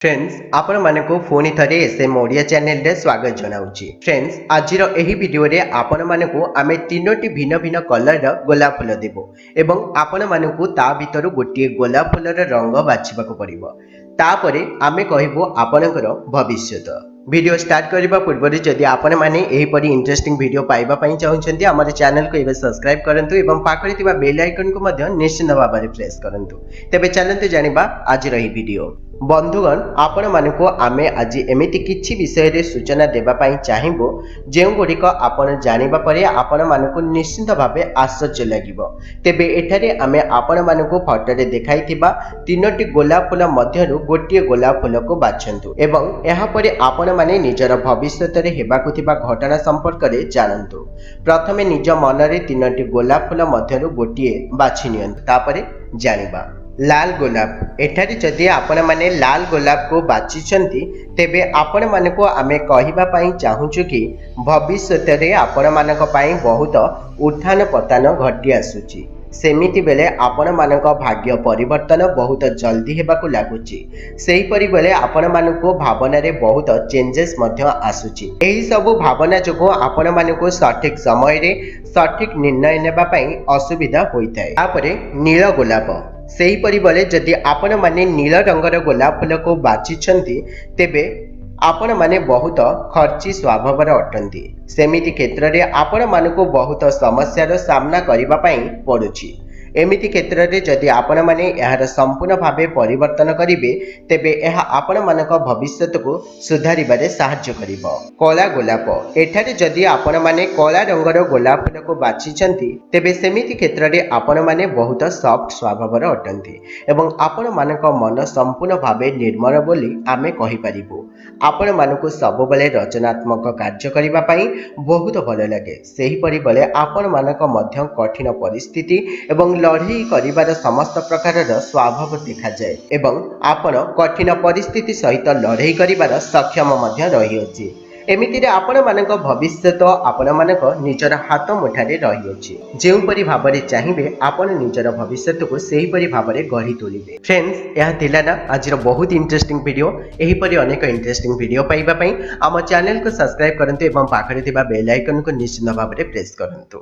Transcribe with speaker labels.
Speaker 1: Friends, ଆପଣମାନଙ୍କୁ ପୁଣି ଥରେ ଏସ୍ ଏମ୍ ଓଡ଼ିଆ ଚ୍ୟାନେଲରେ ସ୍ୱାଗତ ଜଣାଉଛି। ଫ୍ରେଣ୍ଡସ୍, ଆଜିର ଏହି ଭିଡ଼ିଓରେ ଆପଣମାନଙ୍କୁ ଆମେ ତିନୋଟି ଭିନ୍ନ ଭିନ୍ନ କଲରର ଗୋଲାପ ଫୁଲ ଦେବୁ ଏବଂ ଆପଣମାନଙ୍କୁ ତା ଭିତରୁ ଗୋଟିଏ ଗୋଲାପ ଫୁଲର ରଙ୍ଗ ବାଛିବାକୁ ପଡ଼ିବ। ତାପରେ ଆମେ କହିବୁ ଆପଣଙ୍କର ଭବିଷ୍ୟତ। ଭିଡ଼ିଓ ଷ୍ଟାର୍ଟ କରିବା ପୂର୍ବରୁ ଯଦି ଆପଣମାନେ ଏହିପରି ଇଣ୍ଟରେଷ୍ଟିଂ ଭିଡ଼ିଓ ପାଇବା ପାଇଁ ଚାହୁଁଛନ୍ତି, ଆମର ଚ୍ୟାନେଲକୁ ଏବେ ସବସ୍କ୍ରାଇବ୍ କରନ୍ତୁ ଏବଂ ପାଖରେ ଥିବା ବେଲ୍ ଆଇକନ୍କୁ ମଧ୍ୟ ନିଶ୍ଚିତ ଭାବରେ ପ୍ରେସ୍ କରନ୍ତୁ। ତେବେ ଚାଲନ୍ତୁ ଜାଣିବା ଆଜିର ଏହି ଭିଡ଼ିଓ। ବନ୍ଧୁଗଣ, ଆପଣମାନଙ୍କୁ ଆମେ ଆଜି ଏମିତି କିଛି ବିଷୟରେ ସୂଚନା ଦେବା ପାଇଁ ଚାହିଁବୁ, ଯେଉଁଗୁଡ଼ିକ ଆପଣ ଜାଣିବା ପରେ ଆପଣମାନଙ୍କୁ ନିଶ୍ଚିତ ଭାବେ ଆଶ୍ଚର୍ଯ୍ୟ ଲାଗିବ। ତେବେ ଏଠାରେ ଆମେ ଆପଣମାନଙ୍କୁ ଫଟୋରେ ଦେଖାଇଥିବା ତିନୋଟି ଗୋଲାପ ଫୁଲ ମଧ୍ୟରୁ ଗୋଟିଏ ଗୋଲାପ ଫୁଲକୁ ବାଛନ୍ତୁ ଏବଂ ଏହାପରେ ଆପଣମାନେ ନିଜର ଭବିଷ୍ୟତରେ ହେବାକୁ ଥିବା ଘଟଣା ସମ୍ପର୍କରେ ଜାଣନ୍ତୁ। ପ୍ରଥମେ ନିଜ ମନରେ ତିନୋଟି ଗୋଲାପ ଫୁଲ ମଧ୍ୟରୁ ଗୋଟିଏ ବାଛି ନିଅନ୍ତୁ, ତାପରେ ଜାଣିବା। ଲାଲ ଗୋଲାପ। ଏଠାରେ ଯଦି ଆପଣମାନେ ଲାଲ ଗୋଲାପକୁ ବାଛିଛନ୍ତି, ତେବେ ଆପଣମାନଙ୍କୁ ଆମେ କହିବା ପାଇଁ ଚାହୁଁଛୁ କି ଭବିଷ୍ୟତରେ ଆପଣମାନଙ୍କ ପାଇଁ ବହୁତ ଉତ୍ଥାନ ପତନ ଘଟି ଆସୁଛି। ସେମିତି ବେଳେ ଆପଣମାନଙ୍କ ଭାଗ୍ୟ ପରିବର୍ତ୍ତନ ବହୁତ ଜଲ୍ଦି ହେବାକୁ ଲାଗୁଛି। ସେହିପରି ବେଳେ ଆପଣମାନଙ୍କୁ ଭାବନାରେ ବହୁତ ଚେଞ୍ଜେସ୍ ମଧ୍ୟ ଆସୁଛି। ଏହି ସବୁ ଭାବନା ଯୋଗୁଁ ଆପଣମାନଙ୍କୁ ସଠିକ୍ ସମୟରେ ସଠିକ୍ ନିର୍ଣ୍ଣୟ ନେବା ପାଇଁ ଅସୁବିଧା ହୋଇଥାଏ। ତାପରେ ନୀଳ ଗୋଲାପ। ସେହିପରି ବେଳେ ଯଦି ଆପଣମାନେ ନୀଳ ରଙ୍ଗର ଗୋଲାପ ଫୁଲକୁ ବାଛିଛନ୍ତି, ତେବେ ଆପଣମାନେ ବହୁତ ଖର୍ଚ୍ଚି ସ୍ୱଭାବର ଅଟନ୍ତି। ସେମିତି କ୍ଷେତ୍ରରେ ଆପଣମାନଙ୍କୁ ବହୁତ ସମସ୍ୟାର ସାମ୍ନା କରିବା ପାଇଁ ପଡ଼ୁଛି। ଏମିତି କ୍ଷେତ୍ରରେ ଯଦି ଆପଣମାନେ ଏହାର ସମ୍ପୂର୍ଣ୍ଣ ଭାବେ ପରିବର୍ତ୍ତନ କରିବେ, ତେବେ ଏହା ଆପଣମାନଙ୍କ ଭବିଷ୍ୟତକୁ ସୁଧାରିବାରେ ସାହାଯ୍ୟ କରିବ। କଳା ଗୋଲାପ। ଏଠାରେ ଯଦି ଆପଣମାନେ କଳା ରଙ୍ଗର ଗୋଲାପ ଫୁଲକୁ ବାଛିଛନ୍ତି, ତେବେ ସେମିତି କ୍ଷେତ୍ରରେ ଆପଣମାନେ ବହୁତ ସଫ୍ଟ ସ୍ୱଭାବର ଅଟନ୍ତି ଏବଂ ଆପଣମାନଙ୍କ ମନ ସମ୍ପୂର୍ଣ୍ଣ ଭାବେ ନିର୍ମଳ ବୋଲି ଆମେ କହିପାରିବୁ। ଆପଣମାନଙ୍କୁ ସବୁବେଳେ ରଚନାତ୍ମକ କାର୍ଯ୍ୟ କରିବା ପାଇଁ ବହୁତ ଭଲ ଲାଗେ। ସେହିପରି ବେଳେ ଆପଣମାନଙ୍କ ମଧ୍ୟ କଠିନ ପରିସ୍ଥିତି ଏବଂ ଲଢ଼େଇ କରିବାର ସମସ୍ତ ପ୍ରକାରର ସ୍ୱଭାବ ଦେଖାଯାଏ ଏବଂ ଆପଣ କଠିନ ପରିସ୍ଥିତି ସହିତ ଲଢ଼େଇ କରିବାର ସକ୍ଷମ ମଧ୍ୟ ରହିଅଛି। ଏମିତିରେ ଆପଣମାନଙ୍କ ଭବିଷ୍ୟତ ଆପଣମାନଙ୍କ ନିଜର ହାତ ମୁଠାରେ ରହିଅଛି। ଯେଉଁପରି ଭାବରେ ଚାହିଁବେ, ଆପଣ ନିଜର ଭବିଷ୍ୟତକୁ ସେହିପରି ଭାବରେ ଗଢ଼ି ତୋଳିବେ। ଫ୍ରେଣ୍ଡସ୍, ଏହା ଥିଲା ନା ଆଜିର ବହୁତ ଇଣ୍ଟରେଷ୍ଟିଂ ଭିଡ଼ିଓ। ଏହିପରି ଅନେକ ଇଣ୍ଟରେଷ୍ଟିଂ ଭିଡ଼ିଓ ପାଇବା ପାଇଁ ଆମ ଚ୍ୟାନେଲକୁ ସବସ୍କ୍ରାଇବ୍ କରନ୍ତୁ ଏବଂ ପାଖରେ ଥିବା ବେଲ୍ ଆଇକନ୍କୁ ନିଶ୍ଚିତ ଭାବରେ ପ୍ରେସ୍ କରନ୍ତୁ।